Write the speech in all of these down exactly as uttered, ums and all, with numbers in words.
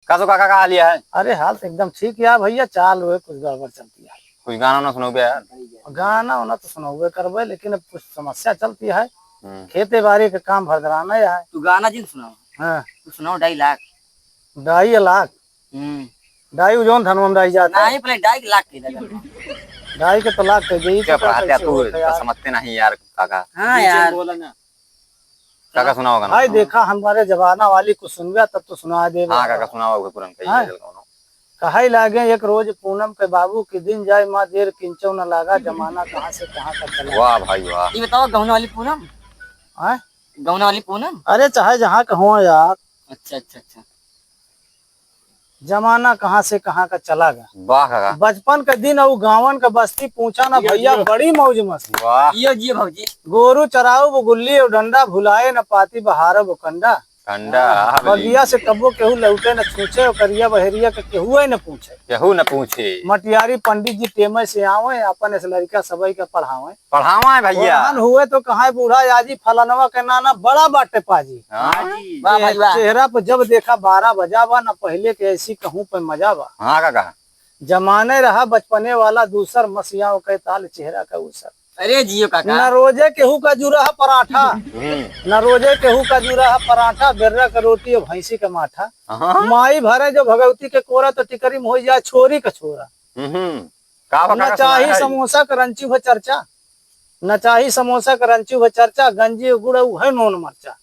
का सो काका, का हाल है? अरे, हाल तो एकदम ठीक है भैया, चाल हुए कुछ गड़बड़ चलती है। कुछ गाना वाना सुनाओ बे यार। गाना वाना तो सुनाओ करबे, लेकिन अब कुछ समस्या चलती है। हम्म। खेते बाड़ी का काम भरदराना है। तू गाना जिन सुनाओ। हाँ। तू सुनाओ ढाई लाख। ढाई लाख? हम्म। ढाई उ जौन धनवा में ढाई जाता है। नहीं, पहले ढाई लाख के दे दे। ढाई के तो लाख के गई, क्या तो बात है, कैसे तू होता तो यार? समझते नहीं यार काका। हाँ यार। बोला ना। काका सुनाओ गाना, हाय सुनाओ। देखा, हमारे जमाना वाली कुछ सुनबे तब तो सुना देबे। हाँ काका, सुनाओ, उहे पुरनका हाँ। ये चल कौनो। कहै लागे एक रोज पूनम के बाबू, कि दिन जाए माँ देर किंचौ न लागा, जमाना कहाँ से कहाँ का चला। वाह भाई वाह। ये बताओ, गौना वाली पूनम? हाँ? गौना वाली पूनम? अरे चाहे जहाँ का हो यार। अच्छा, अच्छा, अच्छा। जमाना कहाँ से कहाँ का चला गा। वाह काका। बचपन का दिन अउ गाँवन का बस्ती, पूछा ना जियो, भैया, जियो। बड़ी मौज मस्ती। वाह। जियो, जियो भौजी। गोरू चराउब गुल्ली अउ डंडा, भुलाए न पाती बहारब कंडा। कंडा, हाँ, हाँ, भौजी। बगिया से कबो केहू लौटे न छूछे, अउ करिया बहरिया के केहू न पूछे। केहू न पूछे। मटियारी पंडित जी टेमे से आवे, अपन इस लड़का सबई का पढ़ावे। पढ़ावा है भैया। ओरहन हुए तो कहाँ बूढ़ा आजी, फलनवा के नाना बड़ा बाटे पाजी। हाँ। हाँ जी। वाह भाई वाह। चेहरा पर जब देखा बारह बजा बा, ना पहले के ऐसी कहूँ पे मजा बा। हाँ काका। जमाने रहा बचपने वाला दूसर, मसियाओं के ताल चेहरा का उसर। अरे जियो काका। न रोजे केहू का जुरा है पराठा, हम्म। न रोजे केहू का जुरा है पराठा, बेर्रा का रोटी और भैंसी का माठा। हाँ। माई भरे जो भगवती के कोरा तो टिकरी में हो जाए छोरी का छोरा। हम्म। का बा न काका चाही सुनाए है? समोसा करंची भर चर्चा, न चाही समोसा करंची भर चर्चा, गंजी गुड़ उहे नून मरचा।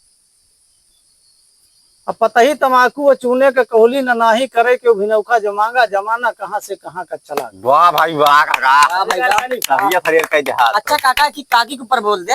अब पतही तमाकू और चूने के कहली न नाही करे के भिनौखा जो मांगा, जमाना कहाँ से कहाँ का चला। वाह भाई वाह काका। वाह भाई वाह। तबियत हरियर कह दे हाथ। अच्छा काका की काकी के ऊपर बोल दे।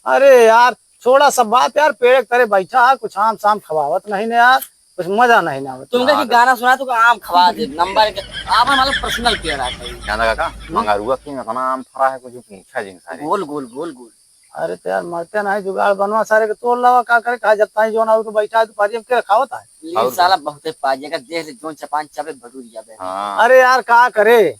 अरे यार, छोड़ा सब बात यार, पेड़ के तरे बैठा है, कुछ आम साम खवावत नहीं ने यार, कुछ मजा नहीं ना आवत। तुमका की गाना सुना, तुमका आम खवा दे, नंबर के, आपन मतलब पर्सनल पेड़ है कोई। जाना काका, हम्म? मंगरुआ के इतना आम फरा है, कुछ पूछा जिन सारे। गोल, गोल, गोल, गोल। अरे तो यार, मरते नहीं जुगाड़ बनवा सारे के तोड़ लावा, का करे, कहा जब ताई जोन आवे के बैठा है, दुपहरिया में के रखावत है। लेकिन और साला बहुते पाजिया का देख ले, जोन चपान चबे भटूर जाबे। हाँ। अरे यार, का करे,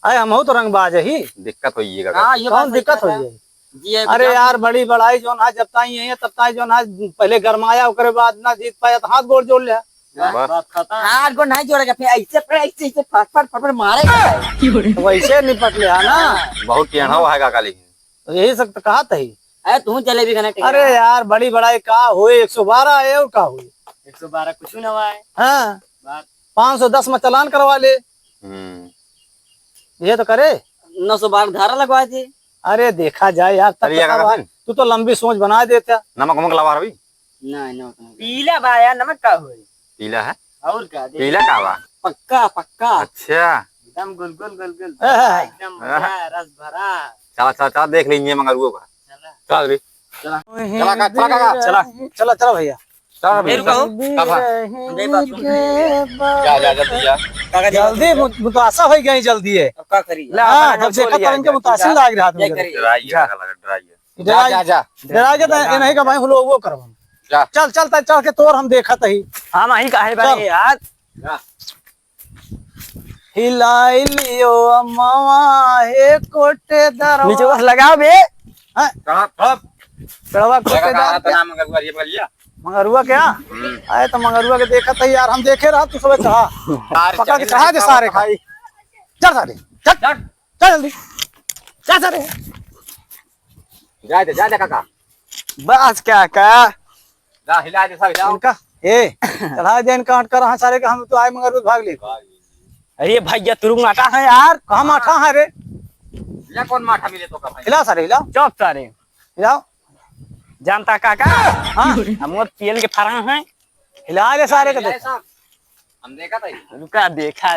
अरे हमहू तो रंगबाज ही। दिक्कत होई है काका। हाँ, ये कौन बात सही दिक्कत कहा होई था। है? जी, अरे एकदम। यार, बड़ी बड़ाई जोन है, जब ताई है, तब ताई जोन है, पहले गरमाया, ओकरे बाद ना जीत पाया, तो हाथ गोड़ जोड़ लिया। बस। बात खत्म। हाथ गोड़ नहीं जोड़ेगा, फिर ऐसे, फिर ऐसे, ऐसे फटफट, फटफट मारेगा। तो वैसे निपट लिया ना। बहुत टेढ़ा हुआ है काका, लेकिन। तो यही सब तो कहा था ही। अरे, तू जलेबी खाने टेढ़ा। अरे यार, बड़ी बड़ाई का होई, एक सौ बारह है और का होई? एक सौ बारह कुछ ना हुआ है। हाँ। बात। पाँच सौ दस में चालान करवा ले। हम्म। ये तो करे। नौ सौ बारह धारा लगवा दे। अरे देखा जाए यार, तब अरे तो यार, का काका बात? तू तो लंबी सोच बना देता। नमक वमक लावा रवि। नहीं, नमक नहीं। पीला बा यार, नमक का होई? पीला है? और का दे? पीला का बा? पक्का, पक्का। अच्छा। एकदम गुल गुल गुल गुल। हाँ, हाँ। एकदम मजा, रस भरा। चला, चला, चला, देख लेंगे मंगरुआ का। चला। चल रे। चला। चला का, चला काका। चला, चला, चला भैया। चला भैया, रुको। चल। का भा? हम जाई बाथरूम में। जा, जा, जल्दी जा। काका जी, जल्दी, बाथरूम। मु-, मुतासा हो गई, जल्दी है। अब का करी? ला, हाँ, अपना जब देखा तब इनके मुतासिर लाग रहा था। डराइए, जा। लगा, डराइए। जा, डराइए। जा, जा, जा। डराइए तो जा। ये नहीं का भाई, हम लोग वो करब हम। जा। चल, चल, चल, चल के तोर हम देखत ही। हम अहीं काहे चल। बानी यार? जा। हिलाई लियो अम्मावा हे कोटेदारवा। नीचे बस लगाओ बे। हाँ। कहाँ? कब? पेड़वा लगा, कहाँ कोटेदार पे क्या? नाम मंगरुआ, ये बोलिया। मंगरुआ क्या? हम्म। अरे तो मंगरुआ के देखत ही यार, हम देखे रहा तू सबे चढ़ा। यार, पकड़ के चढ़ा दे सारे का। भाई। चल सारे, चल। चल। चल जल्दी। चल सारे। जा दे, जा दे काका। बस काका। जा, हिला दे, सब हिलाओ। इनका, ए, चढ़ा दे इनका, अटका रहा सारे का, हम तो आए मगर भाग ले। अरे भैया, तू रुक, माठा है यार। कहाँ माठा है रे? या कौन माठा मिले तो का भाई? हिला सारे, हिलाओ। चुप सारे। हिलाओ। जानता काका? हाँ। हम वो पियल के फरा हैं। हिला ले सारे का, हिला देख। सब। हम देखा था। रुका, देखा।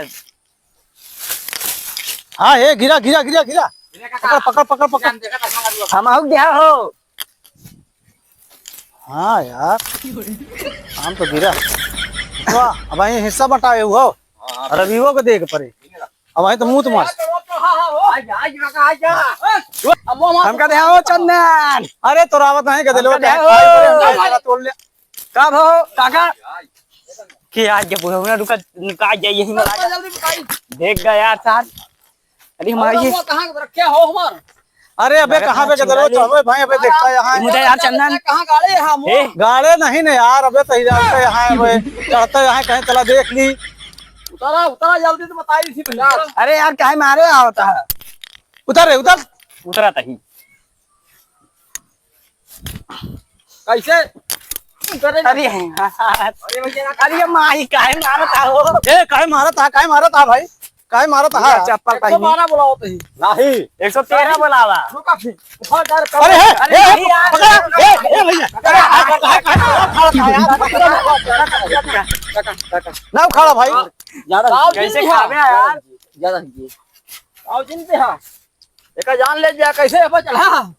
हाँ, हे, गिरा, गिरा, गिरा, गिरा। गिरा काका। पकड़, पकड़, पकड़, पकड़। हम देखा था, हम लोग। हम हो गया हो। हाँ यार, हम तो गिरा। वाह, अब वहीं हिस्सा बटाए हुआ हो। हाँ, हाँ। रविवो को देख पड़े। अब वहीं तो मुंह तो मार। आ जा, आ जा, काका, आ जा। अब वो हमारा हमका दे, ओ चंदन। अरे, तो रावत नहीं, गदे लोग हमका दे, ओ। तोड़ ले। का भो, काका? के आज के बुढ़ौना रुका, नुका जाए यही में लागा। जल्दी बताई। देख गया यार सार। अरे हमारी ये वो कहाँ रखे हो हमार? अरे अबे, कहाँ पे गदरो चढ़बे भाई, अबे देखता यहाँ। मुझे यार चंदन। कहाँ गाड़े हैं हम? ए? गाड़े नहीं ने यार, अबे तो हिलाते यहाँ है, अबे चढ़ते यहाँ कहीं, चला देख ली। उतरा, उतरा जल्दी तो बताई थी भैया। अरे यार, काहे मारे आवता है? उतर रे, उतर। उतरा तही। कैसे? अरे, अरे भैया, अरे माई, काहे मारत हा हो? ए, काहे मारत हा, काहे मारत हा भाई? काहे मारत हा? ये चप्पल एक सौ बारह बुलाओ तो ही। नहीं। एक सौ तेरह बुलावा। रुका फिर। उठा यार, अरे, हे, अरे हे, नहीं यार। पकड़ा, हे, हे भैया। अरे, काहे, काहे, काहे, काहे, काहे, काहे, काहे, काहे, काहे, ना उखाड़ा भाई। ज्यादा कैसे खावे यार? ज्यादा कीजिए। आओ, जिन पे हाँ। एका जान ले जा, कैसे है बचल? हाँ।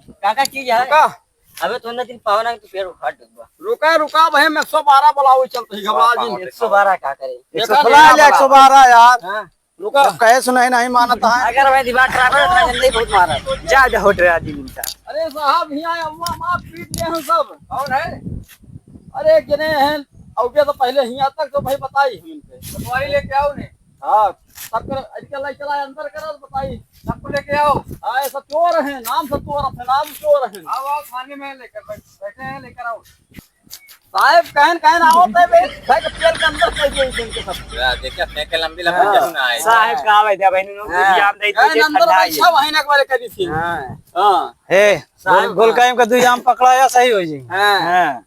का का चीज है? रुका। अबे तो ना दिन पावना के पेड़ उखाड़ दूंगा। रुका, रुका भाई, मैं एक सौ बारह बुलाओ, चलते ही घबरा जी। एक सौ बारह का करे? एक सौ बारह बुला ले, एक सौ बारह यार। हाँ। रुका। अब कहे सुनाई नहीं मानता है। अगर भाई दिमाग खराब है तो इतना जल्दी बहुत मारा। जा, जा, हट रहा आदमी इनका। अरे साहब, यहाँ अम्मा माँ पीट ले हम सब। कौन है? अरे एक जने हैं, और तो पहले हियाँ तक तो भाई बताई हम इनके। पटवारी लेके आओ ने। हाँ, सबके, इनके लाई चला अंदर करा तो बताई। सबको लेके आओ। हाँ, ये सब चोर हैं, नाम से चोर हैं, नाम चोर हैं। आओ, आओ, थाने में लेकर बैठ-, बैठे हैं, लेकर आओ। साहेब, कहन, कहन आवत है बे, भाई के पेड़ के अंदर कह दिए इनके सब। या, देखिए, फेंक के लंबी लंबी हाँ। जरूर ना आए। साहेब का आवे दे, बहन लोग, हाँ। भी आप दे, कहन दे, अंदर ठंडा है। अच्छा वहीं ना एक बार कह दी थी। हाँ। हाँ। हे, साहेब गोल, गोल का। कायम का दुई आम पकड़ा या सही हो जी। हाँ। हाँ।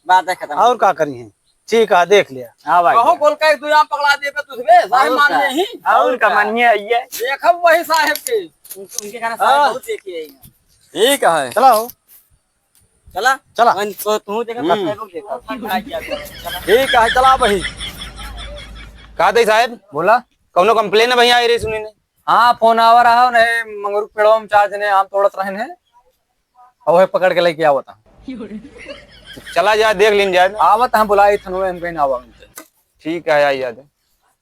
बात है खत्म। और का करी है? ठीक है, देख लिया। हाँ भाई। कहो गोल का एक दुई आम पकड़ा दे पे तुझे, साहेब और मान का? नहीं। और का मानिए आइए। देखो वही साहेब के। उनके खाना हाँ। साहेब बहुत देखिए। ठीक है। चला हो। चला? चला। मन तो तू देखा, हम्म। सब लोग देखा। ठीक है, चला भाई। का दे साहेब? बोला। कौनो complain है भैया, आए रही सुनी ने? हाँ, फोन आवा रहा, उन्हें मंगरू के पेड़वा में चार जने आम तोड़त रहन है, और वह पकड़ के लेके आवत हैं। चला जाए, देख लीन जाए। आवत हैं, बुलाई थनवे, हम कहीं ना आवा उनसे। ठीक है, आई जाते।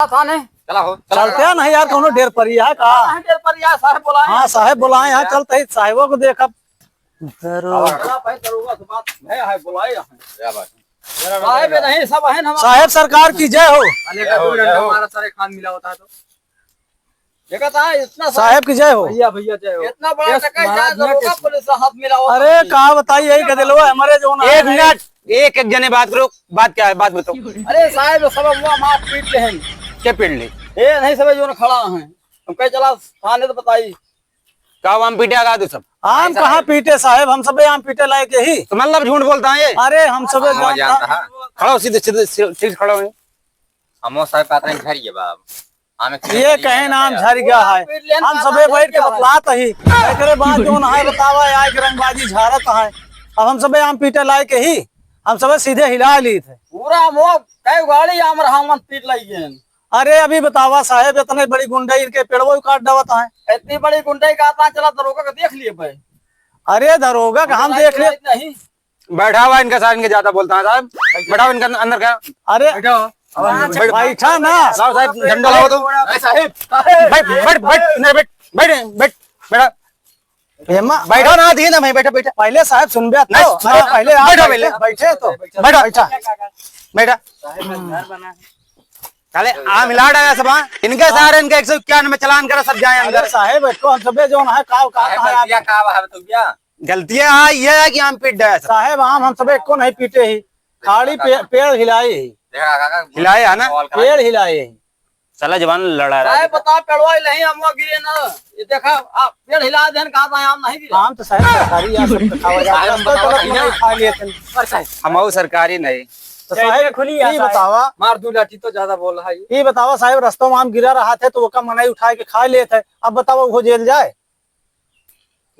आसान है। चला हो, चला, चलते चला। हैं नहीं यार, कौनो डेर परिया का? हाँ, डेर परिया, साहेब बुलाए। हाँ, साहेब बुलाए हैं, चलते ही साहेबों को देखब। दरोगा। चला भाई, दरोगा से बात है, है, बुलाए हैं। क्या बात है? साहेब नहीं, सब है ना हमारे। साहेब सरकार की जय हो। अरे का दो डंडा मारा, सारे खान मिला होता है तो। देखा था, इतना सारा साहेब की जय हो। भैया, भैया, जय हो। इतना बड़ा ये टका महाराज जाए, दरोगा पुलिस से हाथ मिला होता अरे है। का बताई, यही गदलवा हमारे जो ना एक है। मिनट, एक, एक जने बात करो, बात क्या है, बात बताओ। अरे साहेब, सब अम्मा माँ पीट ले हैं। क्या पीट ले? ए, नहीं, सब जो ना खड़ा हैं। हम कहे, "चला थाने तो बताई।" का आम पीटे आगा तू सब? आम कहाँ पीटे साहेब, हम सबे आम पीटे लायक यही। तो मतलब झूठ बोलता है ये? अरे हम सबे हाँ, जानता जानता है। खड़ा हो, सीधे, सीधे, सीधे, ठीक खड़ा हो। हमो साहेब कहते हैं, "घर ये बाब।" आमे ये कहे नाम झर गया है। हम सबे बैठ के बतलात ही। एकरे बाद जोन है बतावा, आए के रंगबाजी झारत है। अब हम सबे आम पीटे लायक यही, हम सबे सीधे हिला ली थे। पूरा मो कई गाड़ी आम रहा, मन पीट लाई गए। अरे अभी बतावा साहेब, इतने बड़ी गुंडई के पेड़वो काट डावत है। इतनी बड़ी गुंडई का आता चला, दरोगा का देख लिए भाई। अरे दरोगा का हम देख लिए। नहीं। बैठा हुआ इनका साहब, इनके ज्यादा बोलता है साहब। बैठाओ इनका अंदर का। अरे बैठो। बैठ-, बैठा ना। लाओ साहब, झंडा लाओ तो। ए साहब। बैठ, बैठ, बैठ, अंदर बैठ, बैठ, बैठ, बैठा। एमा बैठो ना, दिए ना भाई, बैठो, बैठो। पहले साहब सुनबे तो। नहीं, अरे पहले आप बैठो, बैठे, पहले। बैठे तो। बैठो। बैठा। बैठा। साले आम हिला डाला सब, हाँ? इनके सारे, इनके एक सौ इक्यानवे चालान करा, सब जाए अंदर। अरे साहेब, इसको हम सबे जोन है, का, का, साहेब, कहाँ गलतियाँ आप का बा, तो क्या? गलतियाँ हाँ, ये है कि आम पीट डाला सब। साहेब, आम हम सबे एको नहीं पीटे ही, खाली पे-, पेड़ हिलाए ही। देखा, काका, हिलाए है ना? पेड़ हिलाए ही। साला जवान लड़ा रहा है। साहेब, बता, पेड़वा ही नहीं, हम वो गिरे ना। ये देखा, आप पेड़ हिला देन, कहा था, आम नहीं गिरे। आम तो साहेब सरकारी, आप सब तो खावा जाता है। साहेब, हम बतावा, गलत नहीं भैया। खा लिए थे। अरे साहेब। हम वो सरकारी नहीं। तो साहेब, खुली है, ये साहेब। बतावा। मार दू लाठी तो ज्यादा बोल रहा है ये। ये बतावा साहेब, रस्तों में आम गिरा रहा थे तो ओका मनई उठाए के खा लेत है, अब बतावा वो जेल जाए?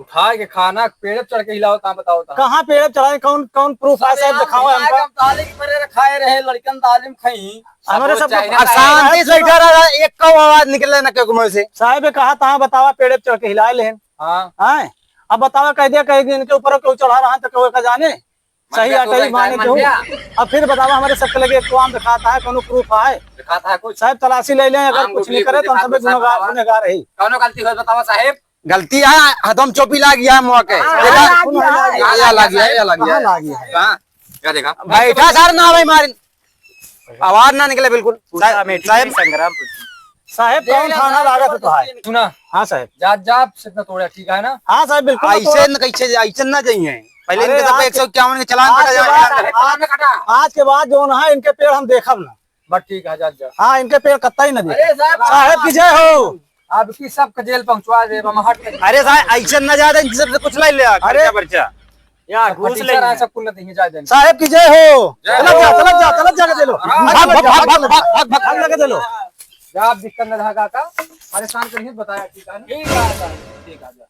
उठाए के खाना, पेड़ पे चढ़ के हिलाओ, कहाँ बताओ ता? कहाँ पेड़ पे चढ़ाए, कौन, कौन proof है साहेब, दिखाओ हमका। हम ताली के परे खाए रहे, लड़कन तालीम खाई। हमारे सब सबको चाहिए अब ना। शांति से बैठा रहा, एक कौ आवाज निकले ना क्यों मुंह से। साहेब कहा ता बतावा, पेड़ पे चढ़ के हिलाए लेहन। हाँ। हाँ? अब बतावा, कह दिया, कह दिया, इनके ऊपर क्यों चढ़ा रहा है, तो क्यों का जाने? सही आटा ही माने क्यों? अब फिर बतावा, हमारे सबके लगे एक आम दिखाता है, कोनो proof है? दिखाता है कुछ? साहेब, तलाशी ले लें, अगर कुछ नहीं करे, तो हम सब गुनहगार, गुनहगार है। कौनो गलती हो, बतावा साहेब। गलती है, हदम चोपी लाग गया मुआ के। हाँ, देखा? लाग गया, या लाग गया, या लाग गया। कहाँ लाग गया? हाँ, क्या देखा? बैठा सर ना भाई मारिन। आवाज ना निकले बिल्कुल। साहेब, साहेब। संग्रामपुर। साहेब, कौन थाना लागत है तोहार? सुना। हाँ साहेब। जात जा, सिर न तोड़ा, ठीक है ना? हाँ साहेब, बिल्कुल ना ऐसे तोड़ा। न कैसे, ऐसे ना जाइए। पहले अरे इनके सबके आज एक सौ इक्यावन के चालान आज कटा के जाए, बाद, चालान कटा। आज, आज के बाद जो ना है, इनके पेड़ हम देखब ना। बस ठीक है, जात जा। हाँ, इनके पेड़ कतई ना देखब। अरे साहब, साहेब की जय हो। आपकी सबके जेल पहुंचवा दे, हम हट के। अरे साहेब, ऐसे ना जाए, इनसे कुछ ले ले, अरे खर्चा बर्चा। यार, घूस फटीचर ले। आए, सब कुल नहीं जाए देंगे। साहेब की जय हो। जय चलत जा, हो। चलत जा, चलत जाके दे लो। हाँ, भाग, भाग, चलत जा, भाग, भाग, चलत जा। भाग, भाग, भाग, भाग जाके दे लो। जा, आप दिक्कत न धागा का, परेशान करिए, बताया, ठीक है ना? ठीक है, सर, ठीक है, जा।